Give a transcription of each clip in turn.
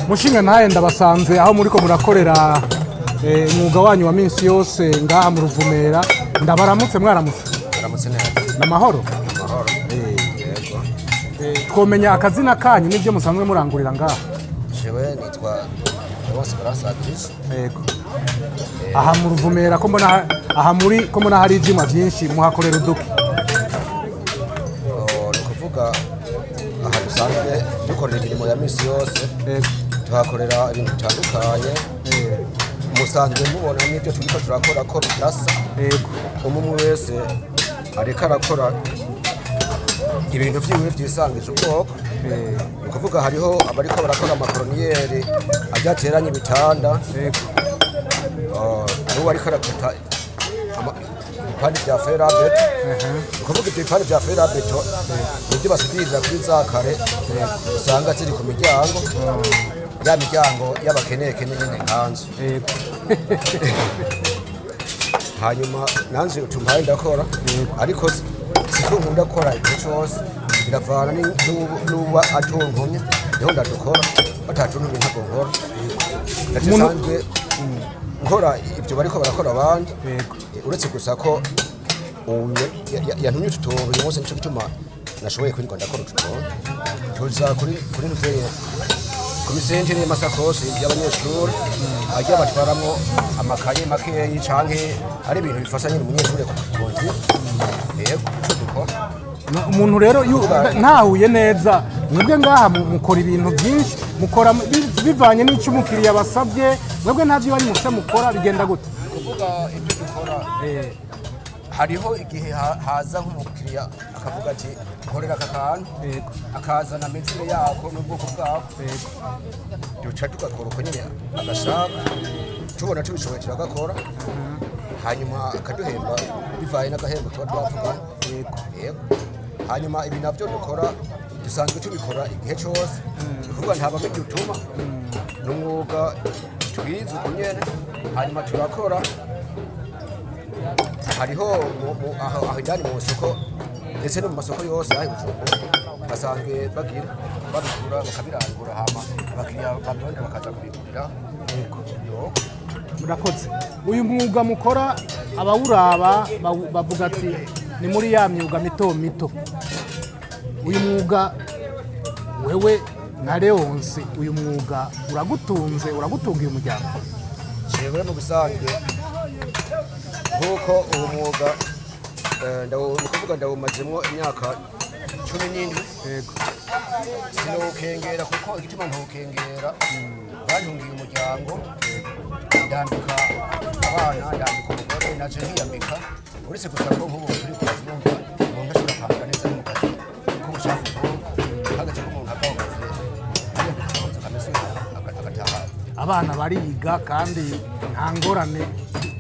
Mushinga ntaye, ndabasanze aho muriko murakorera umwuga wanyu wa minsi yose ngaha mu Ruvumera. Ndabaramutse, mwaramutse? Aramutse neza. Namahoro? Amahoro, yego. Twomenya akazina kanyu n'ibyo musanzwe murangurira ngaha? Jewe nitwa Leonce Barasadris. Yego. Aha mu Ruvumera ko mbona aha muri ko mbona hari ivyuma vyinshi, muhakorera uduki? Ni ukuvuga aha dusanzwe dukorera imirimo ya misi yose. Tuhakorera ibintu bitandukanye. Musanzwe mubona n'ibyo turiko turakora ko bidasa. Umwe umwe wese ariko arakora ibintu vyiwe vyisangije ubwoko. Ni ukuvuga hariho abariko barakora amakoroniyeri ajya ateranya ibitanda. N'uwo ariko arakata ibipande vya fer à béton. Ni ukuvuga ibyo bipande vya fer à béton nibyo basudirira kuri za kare usanga ziri ku miryango, ya miryango y'abakenekene nyene nkanzu. Hanyuma nanje utumpaye ndakora, ariko siko nkunda gukora igihe cose, biravana n'uba atuntumye niho ndadukora, batatuntumye ntabwo nkora. Ndasanzwe nkora ibyo bariko barakora abandi. Uretse gusa ko ubu yantumye utu tuntu uyu munsi, nico gituma nashoboye kwirirwa ndakora utu tuntu tuza kuri ntuzeye ku misentire y'amasakoshi y'abanyeshuri ajya batwaramwo amakaye makeyi canke ari ibintu bifasha nyine umunyeshuri ku nzira. Yego, ico dukora. Umuntu rero ntahuye neza, mwebwe ngaha mukora ibintu byinshi, mukora bivanye n'icyo umukiriya basabye. Mwebwe nta byo iwanyu mufite mukora, bigenda gute? Kuvuga ibyo dukora, hariho igihe haza nk'umukiriya akavuga ati: "Nkorera aka kantu." Akazana mesure yako n'ubwoko bwako. Duca tugakora uko nyine agashaka, tubona tubishoboye turagakora, hanyuma akaduhemba bivaye n'agahembo tuba twavuganye. Yego. Hanyuma ibi navyo dukora dusanzwe tubikora igihe cose, ni ukuvuga nta babidutuma, ni umwuga twize uko nyene. Hanyuma turakora, hariho aho indani mu isoko ndetse no mu masoko yose aho i Bujumbura basanzwe bagira babigura, bakabirangura, hama abakiriya babirondera bakaza kubigurira. Yo. Murakoze. Uyu mwuga mukora, abawuraba bavuga ati ni muri ya myuga mito mito. Uyu mwuga, wewe nka Leonce, uyu mwuga uragutunze, uragutungiye umuryango? Jewe mu bisanzwe nk'uko uwo mwuga ni ukuvuga ndawumazemo imyaka 17. Sinawukengera, kuko igituma ntawukengera, bantungiye umuryango, ndambika abana, ndambika umugore, naje nkiyambika. Uretse gusa ko nk'ubu turi ku kazi, numva umuntu ashobora kwambara neza ari mu kazi k'ubucafu nk'ubu, hageze ko umuntu ava mu kazi yiyambika agahuzu kameze agataha. Abana bariga kandi nta ngorane,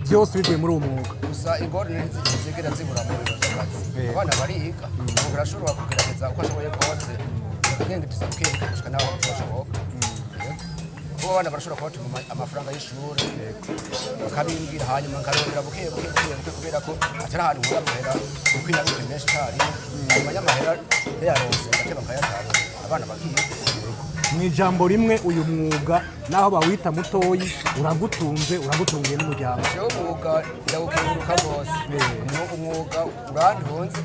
byose bivuye muri uwo mwuga? Gusa ingorane ntizigera zibura mu bintu by'akazi. Abana bariga, umuntu arashobora kugerageza uko ashoboye kose, akagengeteza bukebuke gushika naho byoshoboka. Kuba abana barashobora kubatuma amafaranga y'ishuri, bakabimbwira, hanyuma nkarondera buke buke buke buke, kubera ko atari ahantu nkura amahera kuko inabike menshi icyarimwe. Hanyuma y'amahera ndayaronse, ngateba nkayatanga, abana bakiga. Mu ijambo rimwe, uyu mwuga naho bawita mutoyi uragutunze, uragutungiye n'umuryango? Jewe umwuga ndawukenguruka rwose. Umwuga urantunze,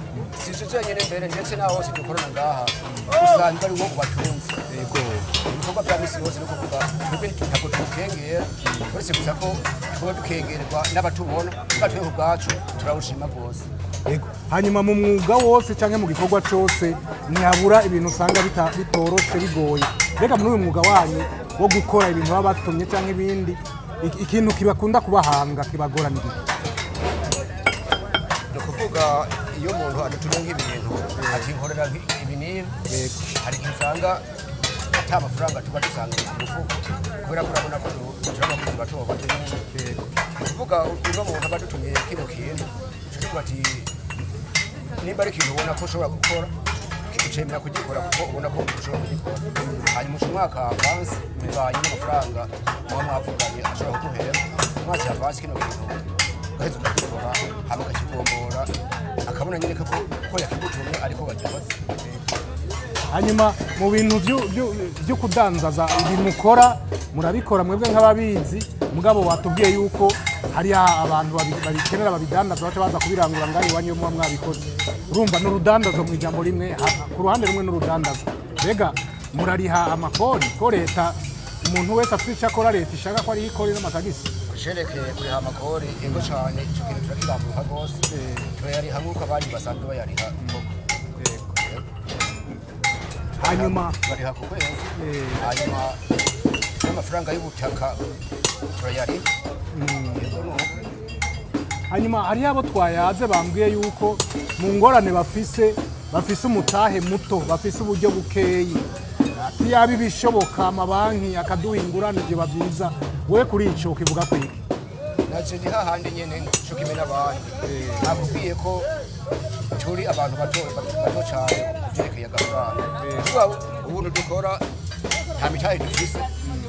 si je jenyine mbere, ndetse n'aho hose dukorana ngaha usanga ari wo ubatunze. Ibikorwa bya misi yose, ni ukuvuga twebwe ntabwo tuwukengera, uretse gusa ko tuba dukengerwa n'abatubona, tuba twebwe ubwacu turawushima rwose. Yego. Hanyuma mu mwuga wose cyangwa mu gikorwa cyose ntihabura ibintu usanga bitoroshe, bigoye. Mbega muri uyu mwuga wanyu wo gukora ibintu baba batumye cyangwa ibindi, ikintu kibakunda kubahanga kibagora ni giki? Ni ukuvuga iyo umuntu adutumye nk'ibintu ati: "Nkorera ibi n'ibi," hari igihe usanga ata mafaranga tuba dusanga mu mufuko, kubera ko urabona ko turi abakozi bato bato nyine. Ni ukuvuga uno muntu aba adutumye kino kintu, uca tuvuga ati nimba ari ikintu ubona ko ushobora gukora, ucemera kugikora kuko ubona ko ushobora kugikora, hanyuma uca umwaka avance bivanye n'amafaranga muba mwavuganye ashobora kuguhera. Umwaka avance kino kintu, ugaheza ukagikora. Ukabona nyine ko yakigutumye ariko wagikoze. Hanyuma mu bintu vyo kudandaza, ibintu mukora murabikora mwebwe nk'ababizi, mugabo watubwiye yuko hari abantu babikenera, babidandaza, baca baza kubirangura ngaho iwanyu iyo muba mwabikoze. Urumva n'urudandazo mu ijambo rimwe, ku ruhande rumwe n'urudandazo. Mbega murariha amakori, ko leta umuntu wese afite icyo akora, leta ishaka ko ariho ikori n'amatagisi? Kusherekeye kuriha amakori, ego cane, ico kintu turakirambuka rwose. Turayariha nk'uko abandi basanzwe bayariha koko. Hanyuma bariha ku kwezi. Hanyuma n'amafaranga y'ubutaka turayariha, yego, nuko. Hanyuma hariho abo twayaze bambwiye yuko mu ngorane bafise umutahe muto, bafise uburyo bukeyi, ati yaba ibishoboka amabanki akaduha ingurane ibyo byiza. We kuri ico kivuga kwiki? Naje ni hahandi nyene co kimwe n'abandi. Nakubwiye ko turi abantu bato bato cane kuvyerekeye agafaranga. Kuba ubuntu dukora nta mitahe dufise,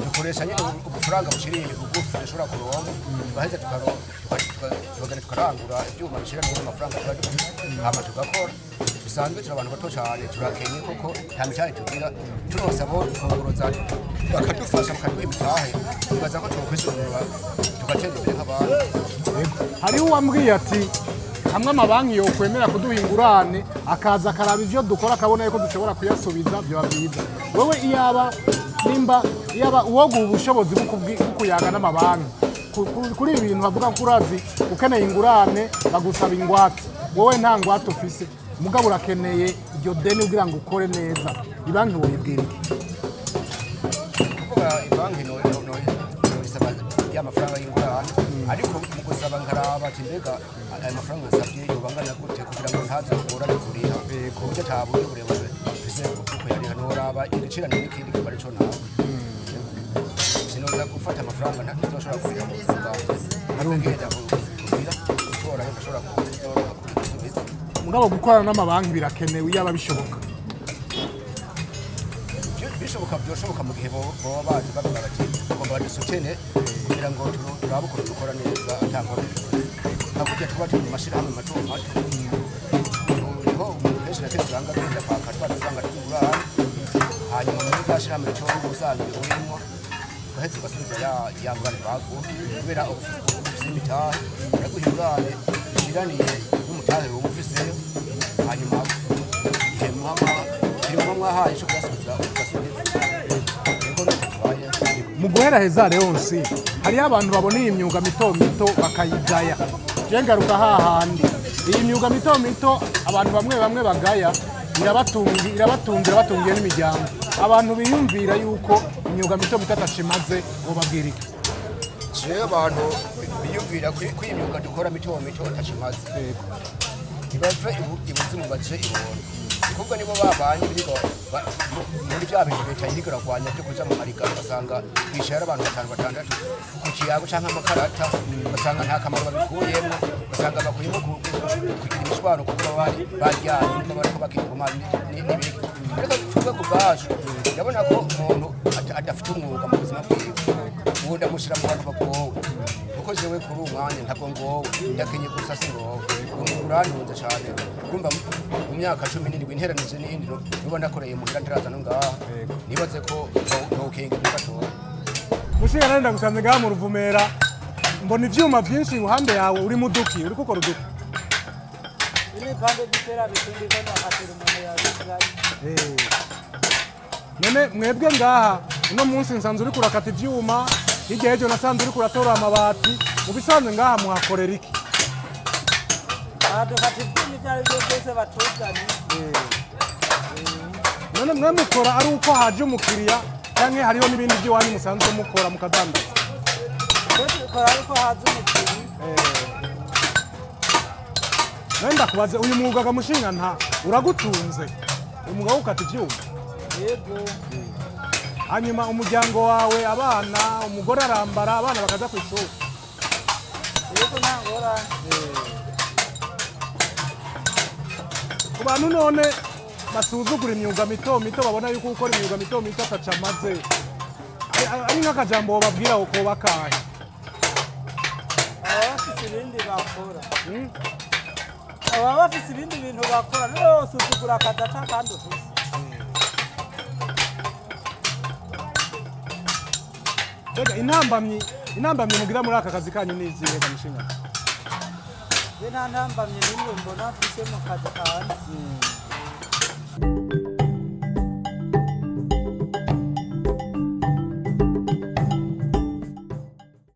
dukoresha nyene ubufaranga buciriye bugufi dushobora kuronka, tugaheza tukagenda tukarangura ivyuma bishiramo amafaranga tuba dufise, hama tugakora bisanzwe. Turi abantu bato cane, turakenye koko, nta mitahe tugira. Turonse abo twongoroza bakadufasha, bakaduha imitahe, tubaza ko twokwisununura tugatera imbere nk'abandi. Hariho uwambwiye ati hamwe amabanki yokwemera kuduha ingurane, akaza akaraba ivyo dukora, akabona yuko dushobora kuyasubiza, byoba byiza. Wewe iyaba nimba iyaba uwoguha ubushobozi bwo kuyaga n'amabanki kuri ibi bintu bavuga ko urazi ukeneye ingurane bagusaba ingwate, wowe nta ngwate ufise, mugabo urakeneye iryo deni kugira ngo ukore neza, ibanki woyibwira iki? Kuvuga ibanki no isaba ya mafaranga y'ingurane, ariko mu gusaba nkaraba ati mbega aya mafaranga nsabye yoba angana gute, kugira ngo ntaze kugorane kuriha, ku buryo ata buryo burebure mfise bwo kuyariha. Noraba igiciro n'ikindi kiba arico nawe sinoza gufata amafaranga ntazoshobora kuriha mu buzima bwanjye. Ngenda kugira gutora ayo ntashobora kuzoroha kubisubiza. Mugabo gukorana n'amabanki birakenewe iyaba bishoboka. Bishoboka, byoshoboka mu gihe boba baje bavuga bati tugomba badusutene kugira ngo turabe ukuntu dukora neza ata ngorane dufise, nka kurya tuba turi mu mashirahamwe mato mato. Niho umuntu kenshi na kenshi usanga agenda kwaka twa dufaranga tw'ingurane, hanyuma muri rya shirahamwe ritoya uba usanzwe urimwo, ugaheza ugasubiza ya ngurane baguha, kubera uba ufise imitahe, baraguha ingurane ishiraniye n'umutahe woba ufiseyo, hanyuma igihe muba mwahaye ico kuyasubiza ugasubiza. Yego, nuko tubaye. Mu guheraheza, Leonsi, hariho abantu babona iyi myuga mito mito bakayigaya. Je ngaruka hahandi, iyi myuga mito mito abantu bamwe bamwe bagaya irabatunga, irabatunga, irabatungiye n'imiryango. Abantu biyumvira yuko imyuga mito mito atacimaze, ngo babwira iki? Jewe abantu biyumvira ko iyi myuga dukora mito mito atacimaze, ntibave ibuzimu baje ibuntu, kuko nibo babandi biriko muri vya bintu leta iriko iragwanya vyo kuja mu marigara, ugasanga bicaye ari abantu batanu batandatu ku kiyago canke amakarata, ugasanga nta kamaro babikuyemwo, ugasanga bakuyemo kugira imishwaro kuko baba bari baryanye, niba bariko bakina ingoma n'ibiki. Ariko twebwe ku bwacu ndabona ko umuntu adafite umwuga mu buzima bwiwe, uwo ndamushyira mu bantu bagowe, kuko jewe kuri uwo mwanya ntabwo ngowe, ndakenye gusa singowe. Umwuga urantunze cyane. Urumva mu myaka 17 interanije n'iyindi nuba nakoreye muhira ntiraza no ngaha, nibaze ko ntawukenga na gatoya. Mushinga, nari ndagusanze ngaha mu Ruvumera, mbona ivyuma vyinshi iruhande yawe. Uri muduki? Uriko ukora uduki? Ibipande by'iferabeto ndiko ndakatira umuntu yabizanye. None mwebwe ngaha uno munsi nsanze uriko urakata ivyuma, hirya y'ejo nasanze uriko uratora amabati. Mu bisanzwe ngaha muhakorera iki? Aha dukata ivyuma ibyo ari byo byose batuzanye. None mwe mukora ari uko haje umukiriya, canke hariho n'ibindi by'iwanyu musanzwe mukora mukadandaza? Twe tubikora ariko haza umukiriya. None ndakubaze, uyu mwuga gamushinga nta uragutunze, umwuga wo gukata ivyuma? Yego. Hanyuma umuryango wawe, abana, umugore arambara, abana bakaja kw'ishuri? Yego, nta ngorane. Ku bantu none basuzugura imyuga mito mito, babona yuko gukora imyuga mito mito ataco amaze, ari nk'akajambo wobabwira koba kahe? Baba bafise ibindi bakora. Baba bafise ibindi bintu bakora, niwe wosuzugura akazi ata kandi ufise. Mbega intambamyi mugira muri aka kazi kanyu ni izihe mushinga? Je nta ntambamye n'imwe mbona mfise mu kazi kanje.